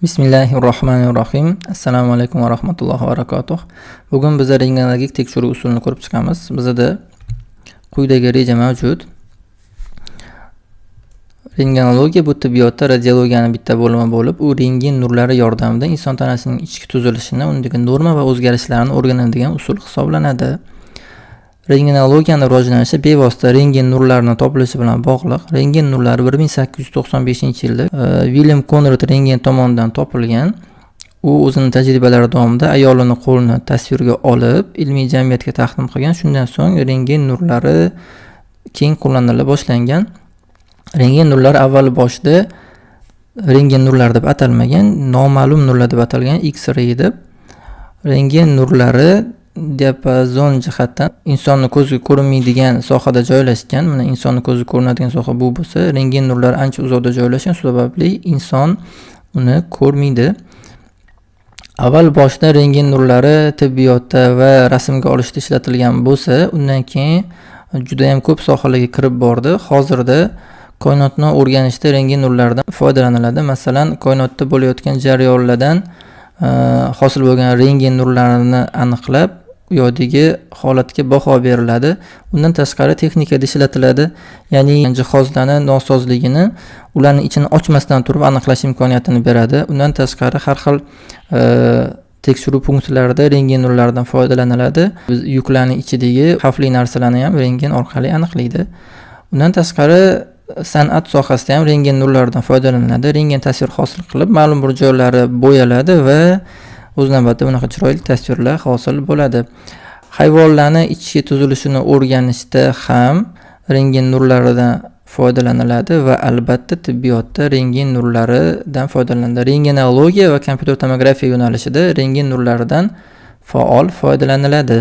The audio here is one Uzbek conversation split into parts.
Bismillahirrohmanirrohim. Assalomu alaykum va rahmatullohi va barakatuh. Bugun biz rentgenologik tekshiruv usulini ko'rib chiqamiz. Bizada quyidagi reja mavjud. Rentgenologiya bu tibbiyotda radiologiyani bitta bo'limi bo'lib, u rentgen nurlari yordamida inson tanasining ichki tuzilishini, undagi norma va o'zgarishlarni o'rganadigan usul hisoblanadi. Rentgenologiyani rivojlanishi bevosita rentgen nurlarini topilishi bilan bog'liq. Rentgen nurlari 1895-yilda Vilyam Konrad Rentgen tomonidan topilgan. U o'zini tajribalari davomida ayolini qo'lini tasvirga olib, ilmiy jamiyatga taqdim qilgan. Shundan so'ng rentgen nurlari keng qo'llanila boshlangan. Rentgen nurlari avval boshida rentgen nurlari deb atalmagan, noma'lum nurlar deb atalgan, X-ray deb. Rentgen nurlari diapazon jihatdan insonni ko'ziga ko'rinmaydigan sohada joylashgan. Mana, insonni ko'ziga ko'rinadigan soha bu bo'lsa, rentgen nurlari ancha uzoqda joylashgan, shu sababli inson uni ko'rmaydi. Avval boshida rentgen nurlari tibbiyotda va rasmga olishda ishlatilgan bo'lsa, undan keyin judayam ko'p sohalarga kirib bordi. Hozirda koinotni o'rganishda rentgen nurlaridan foydalaniladi. Masalan, koinotda bo'layotgan jarayonlardan hosil bo'lgan rentgen nurlarini aniqlab, u yoqdagi holatga baho beriladi. Undan tashqari texnikada ishlatiladi. Ya'ni jihozlarni nosozligini ularni ichini ochmasdan turib aniqlash imkoniyatini beradi. Undan tashqari har xil tekshiruv punktlarida rentgen nurlaridan foydalaniladi. Biz yuklarni ichidagi xavfli narsalarni ham rentgen orqali aniqlaydi. Undan tashqari san'at sohasida ham rentgen nurlaridan foydalaniladi. Rentgen tasvir hosil qilib, ma'lum bir joylari bo'yaladi va o'z navbatida bunaqa chiroyli tasvirlar hosil bo'ladi. Hayvonlarni ichki tuzilishini o'rganishda ham rentgen nurlaridan foydalaniladi va albatta tibbiyotda rentgen nurlaridan foydalaniladi. Rentgenologiya va kompyuter tomografiya yo'nalishida rentgen nurlaridan faol foydalaniladi.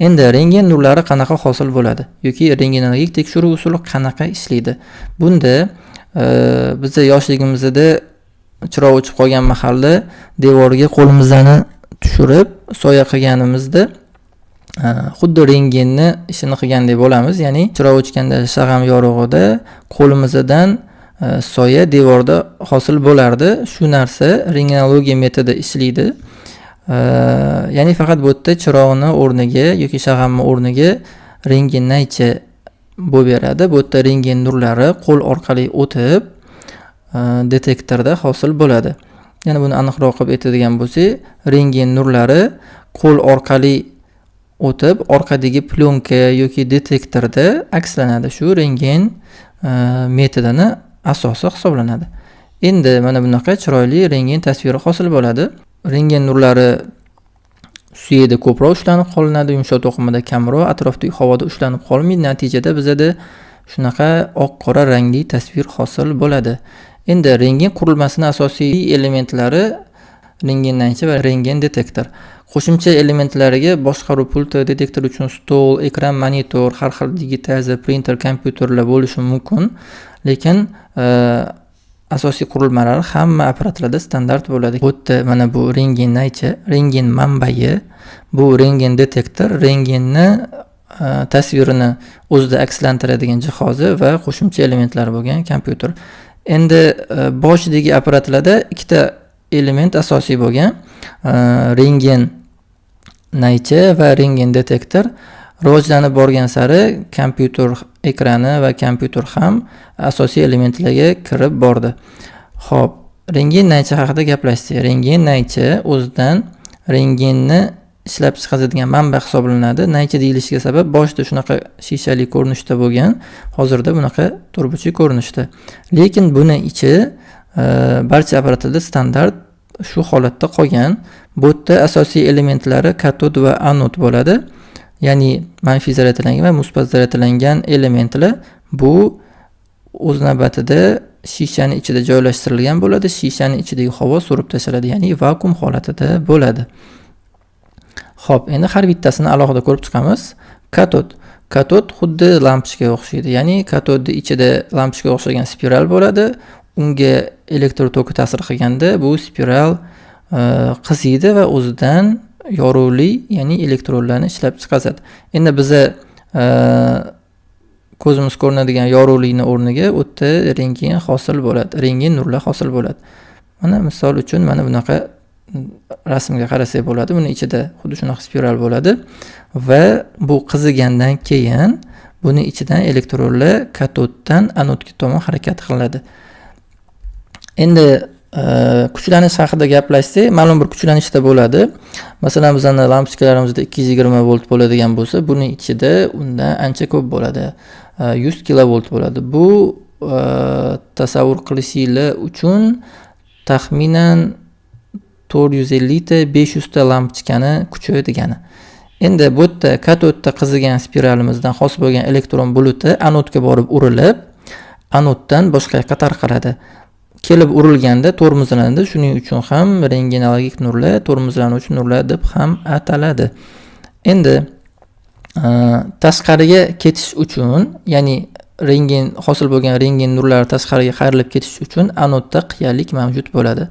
Endi rentgen nurlari qanaqa hosil bo'ladi yoki rentgenologik tekshiruv usuli qanaqa ishlaydi? Bunda biza yoshligimizda chiroq o'chib qolgan mahalda devorga qo'limizni tushirib soya qilganimizda xuddi rentgenni ishini qilgandek bo'lamiz. Ya'ni chiroq o'chganda shag'am yorug'ida qo'limizdan soya devorda hosil bo'lardi. Shu narsa rentgenologiya metodi ishlaydi. Ya'ni faqat bu yerda chiroqni o'rniga yoki shag'amni o'rniga rentgen naycha bo'lib beradi. Bu yerda rentgen nurlari qo'l orqali o'tib, detektorda hosil bo'ladi. Yana buni aniqroq qilib aytadigan bo'lsak, rentgen nurlari qo'l orqali o'tib, orqadagi plyonka yoki detektorda akslanadi. Shu rentgen metodini asosi hisoblanadi. Endi mana bunaqa chiroyli rentgen tasviri hosil bo'ladi. Rentgen nurlari suyakda ko'proq ushlanib qolinadi, yumshoq to'qimada kamroq, atrofdagi havoda ushlanib qolmaydi. Natijada bizada shunaqa oq qora rangli tasvir hosil bo'ladi. Endi rentgen qurilmasini asosiy elementlari rentgen naycha va rentgen detektor. Qo'shimcha elementlariga boshqaruv pulti, detektor uchun stol, ekran, monitor, har xil digitizer, printer, kompyuterlar bo'lishi mumkin. Lekin asosiy qurilmalar hamma apparatlarda standart bo'ladi. Bu yerda mana bu rentgen naycha, rentgen manbai, bu rentgen detektor, rentgenni tasvirini o'zida akslantiradigan jihozi va qo'shimcha elementlari bo'lgan kompyuter. Endi boshidagi apparatlarda ikkita element asosiy bo'lgan. Rentgen naycha va rentgen detektor. Rivojlanib borgan sari kompyuter ekrani va kompyuter ham asosiy elementlarga kirib bordi. Xo'p, rentgen naycha haqida gaplashsak, rentgen naycha o'zidan rentgenni ishlab chiqaradigan manba hisoblanadi. Naycha deyilishiga sabab boshida shunaqa shishali ko'rinishda bo'lgan, hozirda bunaqa to'rtburchak ko'rinishda. Lekin buni ichi barcha apparatlarda standart shu holatda qolgan. Bu yerda asosiy elementlari katod va anod bo'ladi. Ya'ni manfiy zaryadlangan va musbat zaryadlangan elementlar. Bu o'z navbatida shishani ichida joylashtirilgan bo'ladi. Shishani ichidagi havo so'rib tashlanadi, ya'ni vakuum holatida bo'ladi. Xo'p, endi har bittasini alohida ko'rib chiqamiz. Katod. Katod xuddi lampochkaga o'xshaydi. Ya'ni katodni ichida lampochkaga o'xshagan spiral bo'ladi. Unga elektr toki ta'sir qilganda bu spiral qiziydi va o'zidan yorug'lik, ya'ni elektronlarni ishlab chiqazadi. Endi biza ko'zimiz ko'rinadigan yorug'likni o'rniga u yerda rentgen hosil bo'ladi. Rentgen nurlar hosil bo'ladi. Mana misol uchun mana bunaqa rasmga qarasak bo'ladi. Buni ichida xuddi shunaqa spiral bo'ladi va bu qizigandan keyin buni ichidan elektronlar katoddan anodga tomon harakat qiladi. Endi kuchlanish haqida gaplashsak, ma'lum bir kuchlanishda bo'ladi. Masalan, bizani lampochkalarimizda 220 volt bo'ladigan bo'lsa, buni ichida undan ancha ko'p bo'ladi. 100 kilovolt bo'ladi. Bu tasavvur qilishinglar uchun taxminan 450 ta, 500 ta lampochkani kuchi degani. Endi bu yerda katodda qizigan spiralimizdan hosil bo'lgan elektron buluti anodga borib urilib, anoddan boshqa yoqqa tarqaladi. Kelib urilganda tormozlanadi. Shuning uchun ham rentgenologik nurlar tormozlanuvchi nurlar deb ham ataladi. Endi tashqariga ketish uchun, ya'ni rentgen hosil bo'lgan rentgen nurlari tashqariga qayrilib ketish uchun anodda qiyalik mavjud bo'ladi.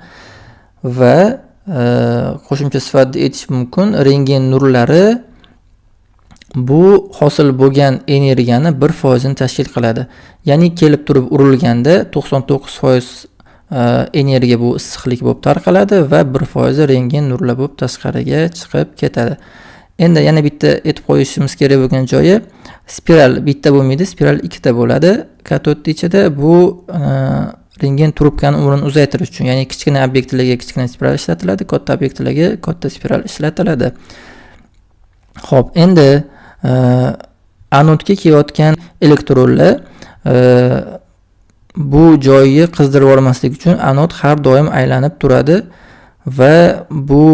Va qo'shimcha sifatida aytish mumkin, rentgen nurlari bu hosil bo'lgan energiyani 1%ni tashkil qiladi. Ya'ni kelib turib urilganda 99% energiya bu issiqlik bo'lib tarqaladi va 1% rentgen nurlar bo'lib tashqariga chiqib ketadi. Endi yana bitta aytib qo'yishimiz kerak bo'lgan joyi, spiral bitta bo'lmaydi, spiral ikkita bo'ladi. Katodni ichida bu rentgen trubkani umrini uzaytirish uchun, ya'ni kichkina obyektlarga kichkina spiral ishlatiladi, katta obyektlarga katta spiral ishlatiladi. Xo'p, endi anodga kelayotgan elektronlar bu joyni qizdirib yubormaslik uchun anod har doim aylanib turadi va bu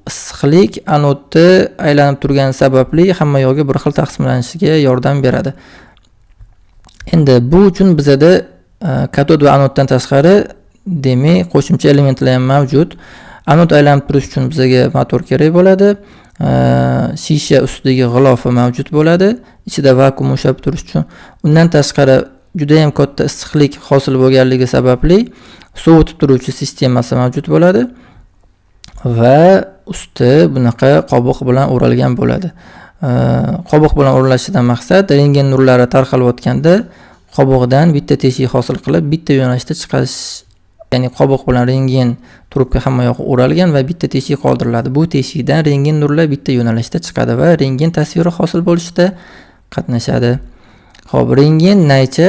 issiqlik anodni aylanib turgani sababli hamma yoqga bir xil taqsimlanishiga yordam beradi. Endi bu uchun bizada katod va anoddan tashqari, demak, qo'shimcha elementlar ham mavjud. Anod aylanib turishi uchun bizaga motor kerak bo'ladi. Shisha ustidagi g'ilofi mavjud bo'ladi, ichida vakuum ushlab turish uchun. Undan tashqari judayam katta issiqlik hosil bo'lganligi sababli sovutib turuvchi sistemasi mavjud bo'ladi va usti bunaqa qobiq bilan o'ralgan bo'ladi. Qobiq bilan o'ralashidan maqsad, rentgen nurlari tarqalayotganda qobig'idan bitta teshik hosil qilib, bitta yo'nalishda chiqarish, ya'ni qobiq bilan rentgen trubka hamma yog'i o'ralgan va bitta teshik qoldiriladi. Bu teshikdan rentgen nurlar bitta yo'nalishda chiqadi va rentgen tasviri hosil bo'lishda qatnashadi. Xo'p, rentgen naycha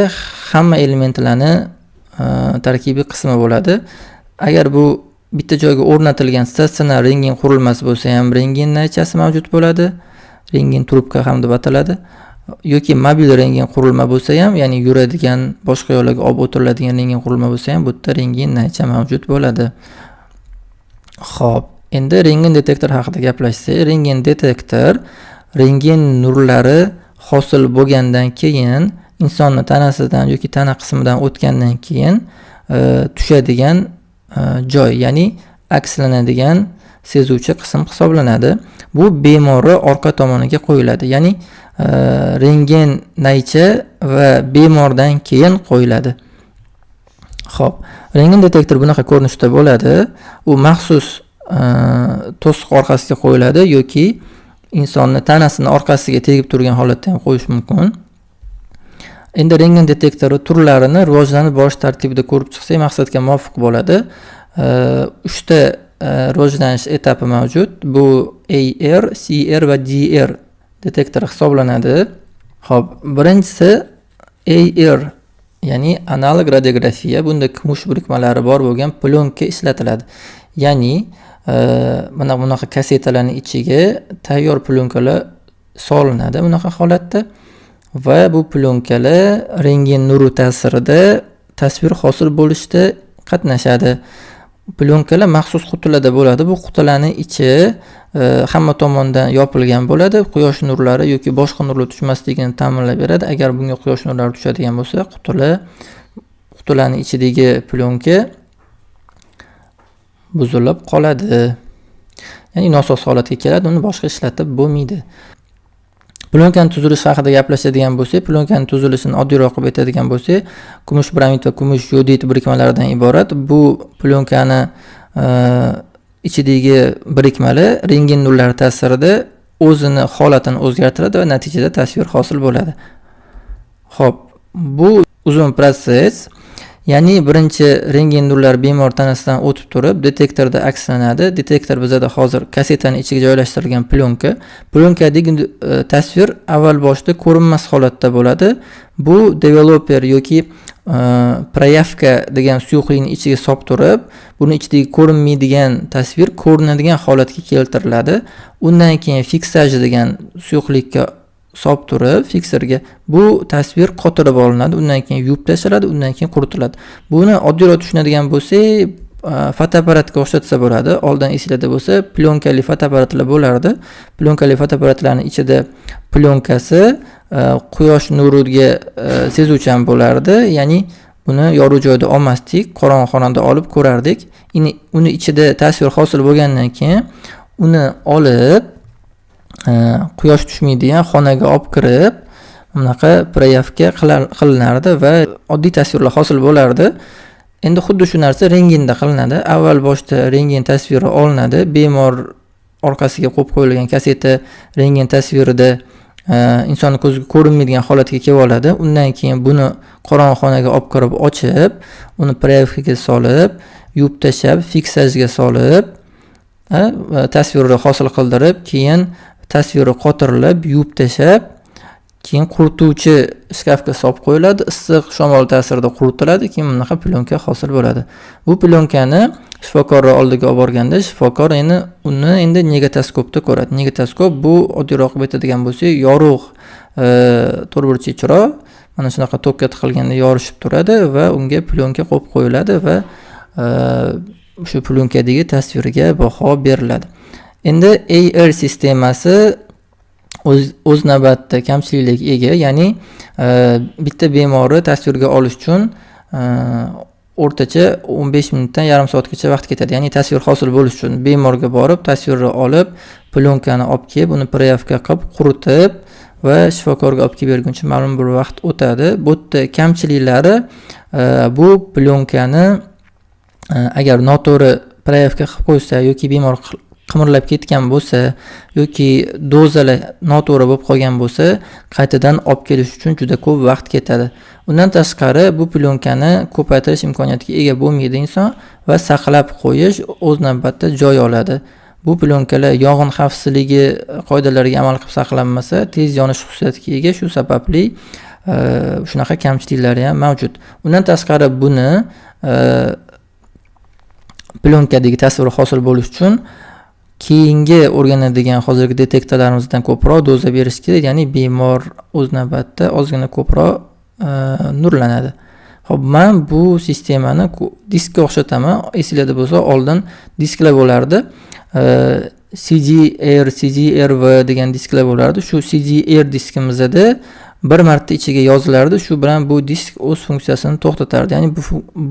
hamma elementlarni tarkibiy qismi bo'ladi. Agar bu bitta joyga o'rnatilgan statsionar rentgen qurilmasi bo'lsa ham, rentgen naychasi mavjud bo'ladi. Rentgen trubka ham deb ataladi. Yoki mobil rentgen qurilma bo'lsa ham, ya'ni yuradigan, boshqa yoqlarga olib o'tiriladigan rentgen qurilma bo'lsa ham, bu yerda rentgen naycha mavjud bo'ladi. Xo'p, endi rentgen detektor haqida gaplashsak, rentgen detektor rentgen nurlari hosil bo'lgandan keyin insonni tanasidan yoki tana qismidan o'tgandan keyin tushadigan joy, ya'ni akslanadigan sezuvchi qism hisoblanadi. Bu bemorni orqa tomoniga qo'yiladi, ya'ni rentgen naycha va bemordan keyin qo'yiladi. Xo'p, rentgen detektor bunaqa ko'rinishda bo'ladi. U maxsus to'siq orqasiga qo'yiladi yoki insonni tanasini orqasiga tegib turgan holatda ham qo'yish mumkin. Endi rentgen detektori turlarini rivojlanib borish tartibida ko'rib chiqsak, maqsadga muvofiq bo'ladi. Uchta rivojlanish etapi mavjud. Bu AR, CR va DR detektori hisoblanadi. Xo'p, birinchisi AR, ya'ni analog radiografiya. Bunda kumush birikmalari bor bo'lgan plyonka ishlatiladi. Ya'ni mana bunaqa kassetalarning ichiga tayyor plyonkalar solinadi bunaqa holatda va bu plyonkalar rentgen nuri ta'sirida tasvir hosil bo'lishda qatnashadi. Plyonkalar maxsus qutilarda bo'ladi. Bu qutilarning ichi hamma tomondan yopilgan bo'ladi. Quyosh nurlari yoki boshqa nurlar tushmasligini ta'minlab beradi. Agar bunga quyosh nurlari tushadigan bo'lsa, qutilarning ichidagi plyonka buzilib qoladi. Ya'ni nosoz holatga keladi, uni boshqa ishlatib bo'lmaydi. Plyonkani tuzilishi haqida gaplashadigan bo'lsak, plyonkani tuzilishini oddiyroq qilib aytadigan bo'lsak, kumush bromid va kumush yodid birikmalaridan iborat. Bu plyonkani ichidagi birikmalar rentgen nurlari ta'sirida o'zini holatini o'zgartiradi va natijada tasvir hosil bo'ladi. Xo'p, bu uzun protsess. Ya'ni birinchi rentgen nurlari bemor tanasidan o'tib turib, detektorda akslanadi. Detektor bizada hozir kassetani ichiga joylashtirilgan plyonka. Plyonkadagi tasvir avval boshda ko'rinmas holatda bo'ladi. Bu developer yoki проявка degan suyuqlikni ichiga solib turib, buni ichidagi ko'rinmaydigan tasvir ko'rinadigan holatga keltiriladi. Undan keyin фиксаж degan suyuqlikka solib turib, fikserga bu tasvir qotirib olinadi. Undan keyin yuvib tashlanadi, undan keyin quritiladi. Buni oddiyroq tushunadigan bo'lsak, fotoapparatga o'xshatsa bo'ladi. Oldin esinglarda bo'lsa, plyonkali fotoapparatlar bo'lardi. Plyonkali fotoapparatlarni ichida plyonkasi quyosh nuriga sezuvchan bo'lardi. Ya'ni buni yorug' joyda olmasdik, qorong'i xonada olib ko'rardik. Uni ichida tasvir hosil bo'lgandan keyin uni olib, quyosh tushmaydigan xonaga olib kirib, bunaqa проявка qilinardi va oddiy tasvirlar hosil bo'lardi. Endi xuddi shu narsa rentgenda qilinadi. Avval boshda rentgen tasviri olinadi. Bemor orqasiga qo'yib qo'yilgan kasseta rentgen tasvirida insonni ko'ziga ko'rinmaydigan holatga kelib oladi. Undan keyin buni qorong'i xonaga olib kirib ochib, uni проявка ga solib, yuvib tashlab, фиксаж ga solib, tasvirni hosil qildirib, keyin tasviri qotirilib, yuvib tashlab, keyin qurituvchi shkafga solib qo'yiladi. Issiq shamol ta'sirida quritiladi, keyin bunaqa plyonka hosil bo'ladi. Bu plyonkani shifokorni oldiga olib borganda, shifokor endi uni endi negatoskopda ko'radi. Negatoskop bu, oddiyroq qilib aytadigan bo'lsak, yorug' to'rtburchak chiroq. Mana shunaqa tokka tiqilganda yorishib turadi va unga plyonka qo'yib qo'yiladi va shu plyonkadagi tasvirga baho beriladi. Endi AR sistemasi o'z navbatida kamchiliklarga ega, ya'ni bitta bemorni tasvirga olish uchun o'rtacha 15 minutdan yarim soatgacha vaqt ketadi. Ya'ni tasvir hosil bo'lishi uchun bemorga borib, tasvirni olib, plyonkani olib kelib, uni проявка qilib, quritib va shifokorga olib kelib berguncha ma'lum bir vaqt o'tadi. Bu yerda kamchiliklari bu plyonkani agar noto'g'ri проявка qilib qo'ysa yoki bemor qimirlab ketgan bo'lsa yoki dozalar noto'g'ri bo'lib qolgan bo'lsa, qaytadan olib kelish uchun juda ko'p vaqt ketadi. Undan tashqari, bu plyonkani ko'paytirish imkoniyatiga ega bo'lmaydi inson va saqlab qo'yish o'z navbatida joy oladi. Bu plyonkalar yong'in xavfsizligi qoidalariga amal qilib saqlanmasa, tez yonish xususiyatiga ega. Shu sababli shunaqa kamchiliklari ham mavjud. Undan tashqari, buni plyonkadagi tasvir hosil bo'lishi uchun keyingi o'rganadigan hozirgi detektorlarimizdan ko'proq doza berish kerak, ya'ni bemor o'z navbatida ozgina ko'proq nurlanadi. Ho'p, man bu sistemani diskka o'xshataman. Esinglarda bo'lsa, oldin disklar bo'lardi. CDR, CDRV degan disklar bo'lardi. Shu CDR diskimizda bir marta ichiga yozilardi. Shu bilan bu disk o'z funksiyasini to'xtatardi. Ya'ni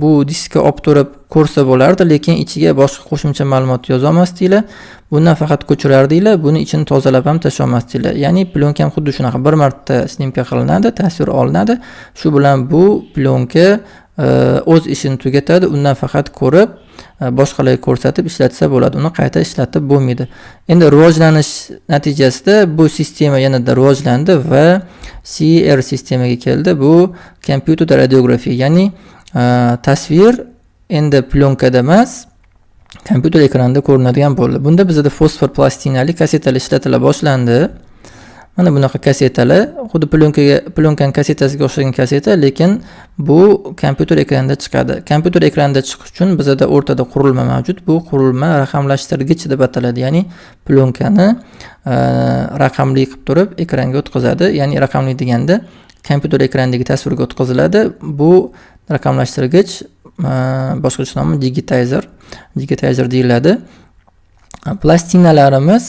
bu diskka olib turib ko'rsa bo'lardi, lekin ichiga boshqa qo'shimcha ma'lumot yozolmasdinglar. Bundan faqat ko'chirardinglar, buni ichini tozalab ham tashlolmasdinglar. Ya'ni plyonka ham xuddi shunaqa, bir marta снимка qilinadi, tasvir olinadi. Shu bilan bu plyonka o'z ishini tugatadi. Undan faqat ko'rib, boshqalarga ko'rsatib ishlatsa bo'ladi. Uni qayta ishlatib bo'lmaydi. Endi rivojlanish natijasida bu sistema yanada rivojlandi va CR sistemaga keldi. Bu computed radiografiya, ya'ni tasvir endi plyonkada emas, kompyuter ekranida ko'rinadigan bo'ldi. Bunda bizada fosfor plastinali kassetalar ishlatila boshlandi. Mana bunaqa kassetalar, xuddi plyonkani kassetasiga o'xshagan kasseta, lekin bu kompyuter ekranida chiqadi. Kompyuter ekranida chiqish uchun bizada o'rtada qurilma mavjud. Bu qurilma raqamlashtirgich deb ataladi. Ya'ni plyonkani raqamli qilib turib ekranga o'tkazadi. Ya'ni raqamli deganda kompyuter ekranidagi tasvirga o'tkaziladi. Bu raqamlashtirgich, boshqacha nomi digitizer, digitizer deyiladi. Plastinalarimiz,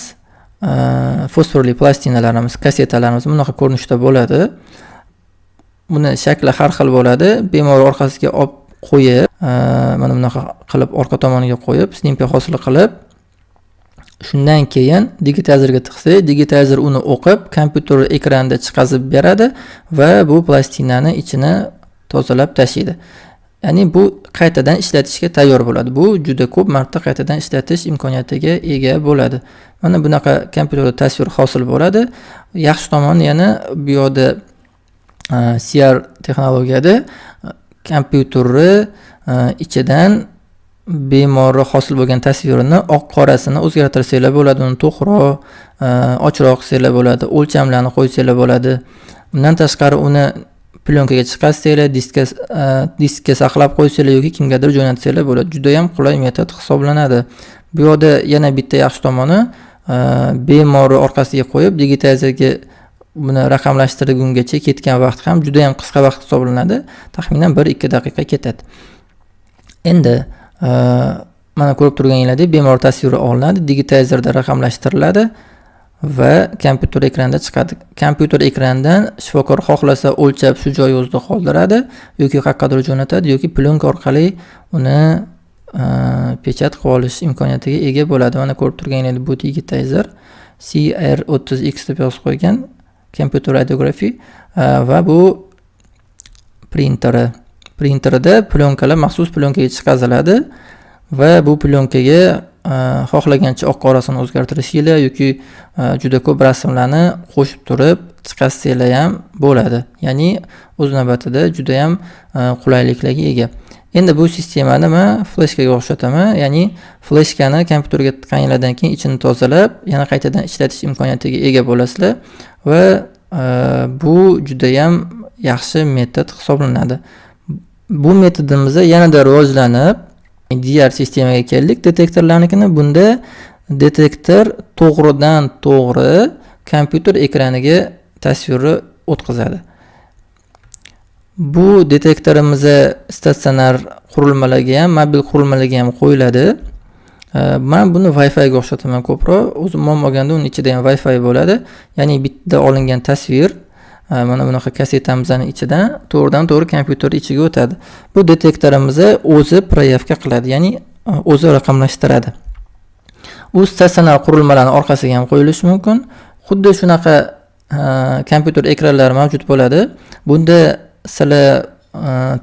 fosforli plastinalarimiz, kassetalarimiz bunaqa ko'rinishda bo'ladi. Buni shakli har xil bo'ladi. Bemor orqasiga olib qo'yib, mana bunaqa qilib orqa tomoniga qo'yib, снимка hosil qilib, shundan keyin digitizerga tiqsak, digitizer uni o'qib, kompyuter ekranida chiqazib beradi va bu plastinani ichini tozalab tashlaydi. Ya'ni bu qaytadan ishlatishga tayyor bo'ladi. Bu juda ko'p marta qaytadan ishlatish imkoniyatiga ega bo'ladi. Mana bunaqa kompyuterda tasvir hosil bo'ladi. Yaxshi tomoni yana bu yoqda CR texnologiyada Kompyuterni ichidan bemorni hosil bo'lgan tasvirini oq qorasini o'zgartirsanglar bo'ladi, uni to'qroq, ochroq qilsanglar bo'ladi, o'lchamlarni qo'ysanglar bo'ladi. Undan tashqari uni plyonkaga chiqarsanglar, diskka saqlab qo'ysanglar yoki kimgadir jo'natsanglar bo'ladi. Juda ham qulay metod hisoblanadi. Bu yoqda yana bitta yaxshi tomoni, bemorni orqasiga qo'yib digitayzerga buni raqamlashtirgungacha ketgan vaqt ham juda ham qisqa vaqt hisoblanadi. Taxminan 1-2 daqiqa ketadi. Endi mana ko'rib turganinglardek, bemor tasviri olinadi, digitayzerda raqamlashtiriladi va kompyuter ekranida chiqadi. Kompyuter ekranidan shifokor xohlasa o'lchab shu joyi o'zida qoldiradi yoki qayoqqadir jo'natadi yoki plyonka orqali uni pechat qilib olish imkoniyatiga ega bo'ladi. Mana ko'rib turganingizdek, bu digitayzer CR30X deb yozib qo'ygan, computer radiography, va bu printeri. Printerida plyonkalar maxsus plyonkaga chiqaziladi va bu plyonkaga xohlagancha oq qorasini o'zgartirishinglar yoki juda ko'p rasmlarni qo'shib turib chiqazsanglar ham bo'ladi. Ya'ni o'z navbatida juda ham qulayliklarga ega. Endi bu sistemani man fleshkaga o'xshataman. Ya'ni fleshkani kompyuterga tiqqaninglardan keyin ichini tozalab, yana qaytadan ishlatish imkoniyatiga ega bo'lasizlar va bu judayam yaxshi metod hisoblanadi. Bu metodimiz yanada rivojlanib, diğer sistemaga keldik, detektorlarnikini. Bunda detektor to'g'ridan to'g'ri kompyuter ekraniga tasvirni o'tkazadi. Bu detektorimiz statsionar qurilmalarga ham, mobil qurilmalarga ham qo'yiladi. Man buni Wi-Fi ga o'xshataman ko'proq. O'zi umuman olganda uni ichida ham Wi-Fi bo'ladi. Ya'ni bitta olingan tasvir mana bunaqa kassetamizni ichidan to'g'ridan to'g'ri kompyuter ichiga o'tadi. Bu detektorimiz o'zi проявка qiladi, ya'ni o'zi raqamlashtiradi. U statsionar qurilmalarni orqasiga ham qo'yilishi mumkin. Xuddi shunaqa kompyuter ekranlari mavjud bo'ladi. Bunda sizlar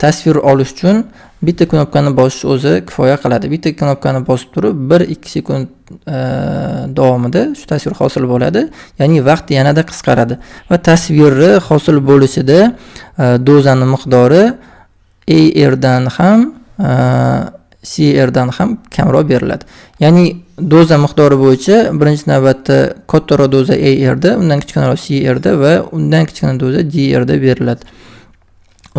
tasvir olish uchun bitta knopkani bosish o'zi kifoya qiladi. Bitta knopkani bosib turib, 1-2 sekund davomida shu tasvir hosil bo'ladi. Ya'ni vaqt yanada qisqaradi va tasvirni hosil bo'lishida dozani miqdori ARdan ham, CRdan ham kamroq beriladi. Ya'ni doza miqdori bo'yicha birinchi navbatda kattaroq doza ARda, undan kichkinaroq CRda va undan kichkina doza DRda beriladi.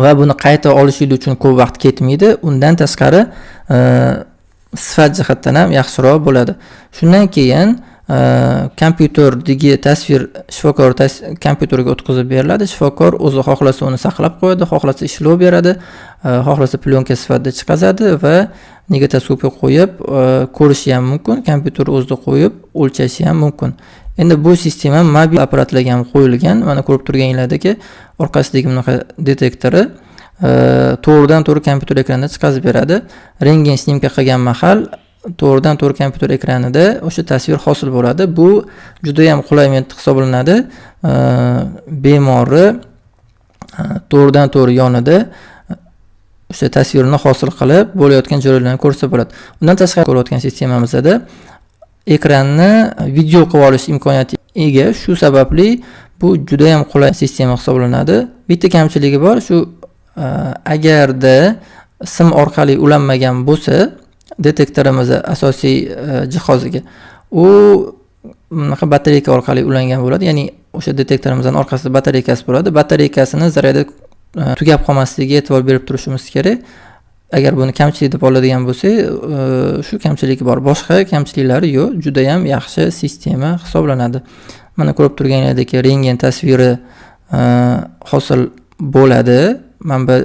Va buni qayta olishlik uchun ko'p vaqt ketmaydi. Undan tashqari sifat jihatdan ham yaxshiroq bo'ladi. Shundan keyin kompyuterdagi tasvir shifokor kompyuterga o'tkazib beriladi. Shifokor o'zi xohlasa uni saqlab qo'yadi, xohlasa ishlov beradi, xohlasa plyonka sifatida chiqazadi va negatoskopga qo'yib ko'rishi ham mumkin, kompyuter o'zida qo'yib o'lchashi ham mumkin. Endi bu sistema mobil apparatlarga ham qo'yilgan. Mana ko'rib turganinglardek, orqasidagi bunaqa detektori to'g'ridan to'g'ri kompyuter ekranida chiqazib beradi. Rentgen снимка qilgan mahal to'g'ridan to'g'ri kompyuter ekranida o'sha tasvir hosil bo'ladi. Bu juda ham qulay metod hisoblanadi. Bemorni to'g'ridan to'g'ri yonida o'sha tasvirni hosil qilib, bo'layotgan jarayonlarni ko'rsa bo'ladi. Undan tashqari, ko'rayotgan sistemamizda ekranni video qilib olish imkoniyatiga ega. Shu sababli bu juda ham qulay sistema hisoblanadi. Bitta kamchiligi bor, shu agarda sim orqali ulanmagan bo'lsa detektorimiz asosiy jihoziga, u bunaqa batareyka orqali ulangan bo'ladi. Ya'ni o'sha detektorimizni orqasida batareykasi bo'ladi. Batareykasini zaryadi tugab qolmasligiga e'tibor berib turishimiz kerak. Agar buni kamchilik deb oladigan bo'lsak, shu kamchiligi bor, boshqa kamchiliklari yo'q. Judayam yaxshi sistema hisoblanadi. Mana ko'rib turganingizdek, rentgen tasviri hosil bo'ladi mana bu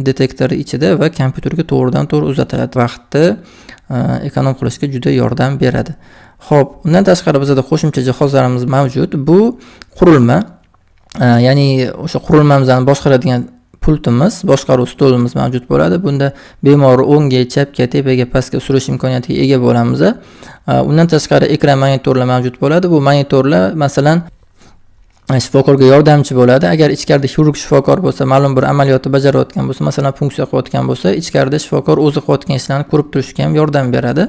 detektor ichida va kompyuterga to'g'ridan to'g'ri uzatiladi. Vaqtni эконом qilishga juda yordam beradi. Ho'p, undan tashqari bizada qo'shimcha jihozlarimiz mavjud. Bu qurilma, ya'ni o'sha qurilmamizni boshqaradigan pultimiz, boshqaruv stolimiz mavjud bo'ladi. Bunda bemorni o'ngga, chapga, tepaga, pastga surish imkoniyatiga ega bo'lamiz. Undan tashqari ekran monitorlar mavjud bo'ladi. Bu monitorlar, masalan, shifokorga yordamchi bo'ladi. Agar ichkarida xirurg shifokor bo'lsa, ma'lum bir amaliyotni bajarayotgan bo'lsa, masalan, punksiya qilayotgan bo'lsa, ichkarida shifokor o'zi qilayotgan ishlarni ko'rib turishga ham yordam beradi.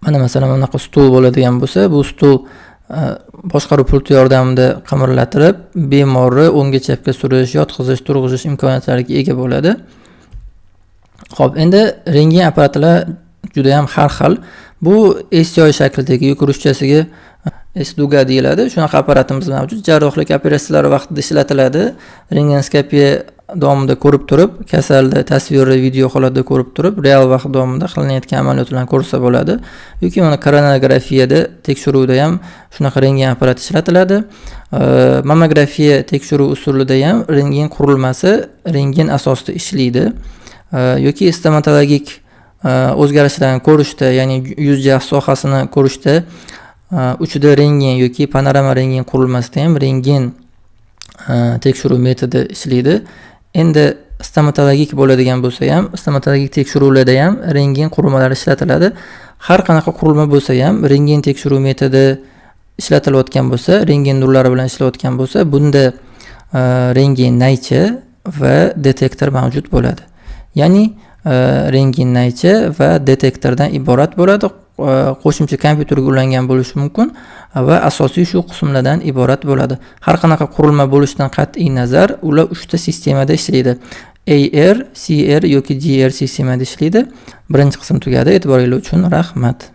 Mana, masalan, bunaqa stol bo'ladigan bo'lsa, bu stol boshqaruv pulti yordamida qimirlatirib, bemorni o'ngga, chapga surish, yotqizish, turg'izish imkoniyatlariga ega bo'ladi. Xo'p, endi rentgen apparatlar juda ham har xil. Bu SCI shaklidagi yoki ruschasiga S дуга deyiladi. Shunaqa apparatimiz mavjud. Jarrohlik operatsiyalari vaqtida ishlatiladi. Rentgenoskopiya davomida ko'rib turib, kasalni tasviri video holatda ko'rib turib, real vaqt davomida qilinayotgan amaliyotlarni ko'rsa bo'ladi. Yoki mana koronarografiyada tekshiruvda ham shunaqa rentgen apparati ishlatiladi. Mammografiya tekshiruv usulida ham rentgen qurilmasi rentgen asosida ishlaydi. Yoki stomatologik o'zgarishlarni ko'rishda, ya'ni yuz jag' sohasini ko'rishda 3D rentgen yoki panorama rentgen qurilmasida ham rentgen tekshiruv metodi ishlaydi. Endi stomatologik bo'ladigan bo'lsa ham, stomatologik tekshiruvlarda ham rentgen qurilmalari ishlatiladi. Har qanaqa qurilma bo'lsa ham, rentgen tekshiruv metodi ishlatilayotgan bo'lsa, rentgen nurlari bilan ishlayotgan bo'lsa, bunda rentgen naycha va detektor mavjud bo'ladi. Ya'ni rentgen naycha va detektordan iborat bo'ladi. Qo'shimcha kompyuterga ulangan bo'lishi mumkin va asosiy shu qismlardan iborat bo'ladi. Har qanaqa qurilma bo'lishidan qat'iy nazar, ular uchta sistemada ishlaydi. AR, CR yoki DR sistemada ishlaydi. Birinchi qism tugadi. E'tiboringiz uchun rahmat.